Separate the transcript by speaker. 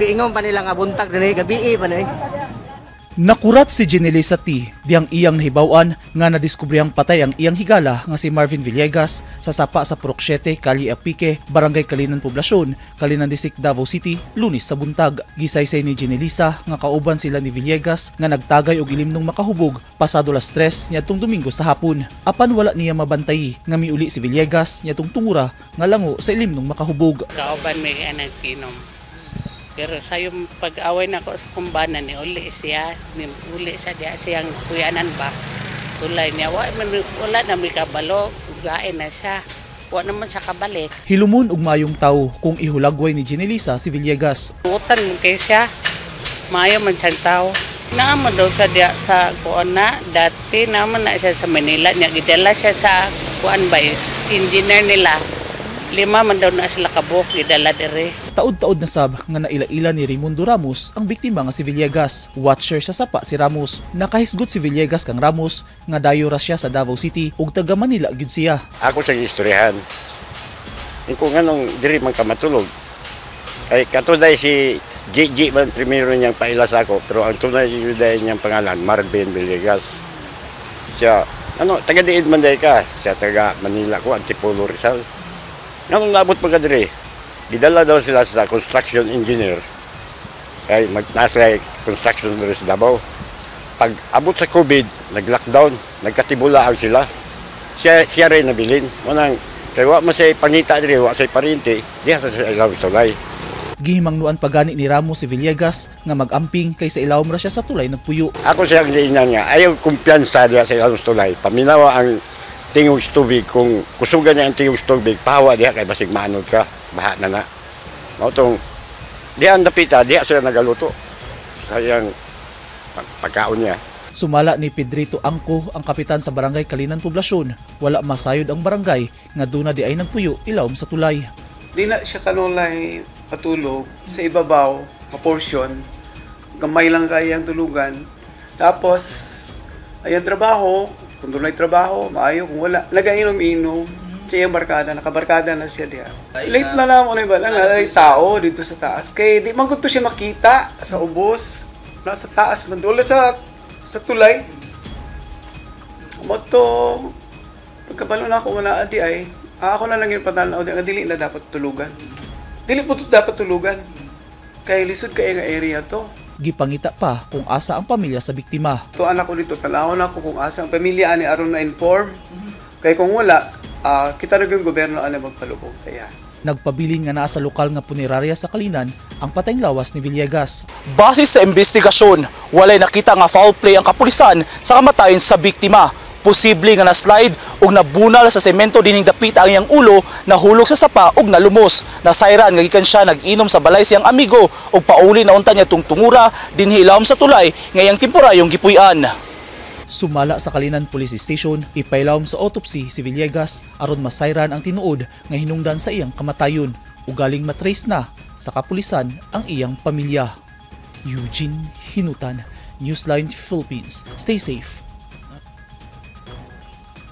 Speaker 1: Giingon pa nila nga buntag dinhi, gabii pa ni.
Speaker 2: Nakurat si Jenelisa T. diyang iyang nahibaw-an nga nadiskubrehang patay ang iyang higala nga si Marvin Villegas sa sapa sa Purok 7, Kalye Apique, Barangay Kalinan Poblacion, Kalinan District, Davao City, Lunes sa buntag. Gisaysay ni Jenelisa nga kauban sila ni Villegas nga nagtagay og ilimnong makahubog pasado las 3 niadtong Domingo sa hapon. Apan wala niya mabantay nga miuli si Villegas niadtong tungura nga lango sa ilimnong makahubog.
Speaker 3: Kauban may nagkinom. Pero sa yung pag-away na ko sa kumbana ni uli siya, ni uli sa diya siyang kuyanan ba. Tulay niya, wa, man, wala na may kabalo, ugain na siya. Wa naman siya kabalik.
Speaker 2: Hilumon og mayong tawo kung ihulagway ni Jenelisa si Villegas.
Speaker 3: Utan mo kay siya, maayo man siyang tao. Naaman daw sa diya sa kuan na, dati naman na siya sa Manila, niya gidala siya sa kuan ba, engineer nila. Lima man daw na sila kabuk, gidala dire.
Speaker 2: Taod-taod na sab nga naila-ila ni Raimundo Ramos ang biktima nga si Villegas. Watcher sa sapa si Ramos. Nakahisgot si Villegas kang Ramos nga dayo ra siya sa Davao City ug taga Manila gyud siya.
Speaker 4: Ako sa istoryahan. Kung anong diri man ka matulog. Kay katunay si GG man primero niyang paila sa ako, pero ang tunay yung dahil niyang pangalan, Marvin Villegas. Siya, ano, taga diin man dahil ka. Siya taga Manila ko, Antipolo, Rizal. Nganong nabot pa ka diri? Gidala daw sila sa construction engineer. Kay nasa construction diri sa Davao. Pag abot sa COVID, nag-lockdown, nagkatibula ang sila. Siya rin nabilin. Manang, kay wa man siya pangita diri, wa siya parente, diha sa siya ilawom tulay.
Speaker 2: Gihimangnuan pagani ni Ramos si Villegas nga mag-amping kay sa ilawom ra siya sa tulay nagpuyo.
Speaker 4: Ako siyang giingnan nga, ayaw kumpiyansa diha sa ilawom sa tulay. Paminawa ang tingog sa tubig, kung kusugan niya ang tingog sa tubig, pahawa diha kay basig maanod ka, baha na na. Mao tong diha ang dapita, diha sila nagaluto sa iyang pagkaon niya.
Speaker 2: Sumala ni Pedrito Angko, ang kapitan sa Barangay Kalinan Poblacion, wala masayod ang barangay nga duna di ay nagpuyo ilawom sa tulay.
Speaker 5: Di na siya kanulay patulog sa ibabaw, nga portion. Gamay lang kaya ang tulugan. Tapos, ayan trabaho, kung doon ay trabaho, maayo, kung wala, nagainom-inom. Siya yung barkada, nakabarkada na siya diha. Late na lang, ano ba, lang, tao dito sa taas. Kaya di man ko to siya makita sa ubos, nasa taas man, wala sa tulay. Mo to, pagkabalo na ako, wala adi ay, ako na lang yung patanaw, nga dili na dapat tulugan. Dili po to dapat tulugan. Kay lisod kay nga area to.
Speaker 2: Gipangita pa kung asa ang pamilya sa biktima.
Speaker 5: To anak ko dito, tanawon ako kung asa ang pamilya ani aron na inform. Kay kung wala, kita na yung gobyerno ani magpalubong sa iya.
Speaker 2: Nagpabilin nga naa sa lokal nga punerarya sa Kalinan ang patayng lawas ni Villegas.
Speaker 6: Base sa investigasyon, walay nakita nga foul play ang kapulisan sa kamatayon sa biktima. Posible nga na-slide ug nabunal sa semento dining dapita ang iyang ulo, nahulog sa sapa ug nalumos. Nasayran nga gikan siya nag-inom sa balay siyang amigo ug pauli na unta niya tung tungura dinhi ilawom sa tulay nga iyang temporayong gipuy-an.
Speaker 2: Sumala sa Kalinan Police Station, ipailawom sa autopsy si Villegas aron masayran ang tinuod nga hinungdan sa iyang kamatayon. Ugaling matrace na sa kapulisan ang iyang pamilya. Eugene Hinutan, Newsline Philippines. Stay safe.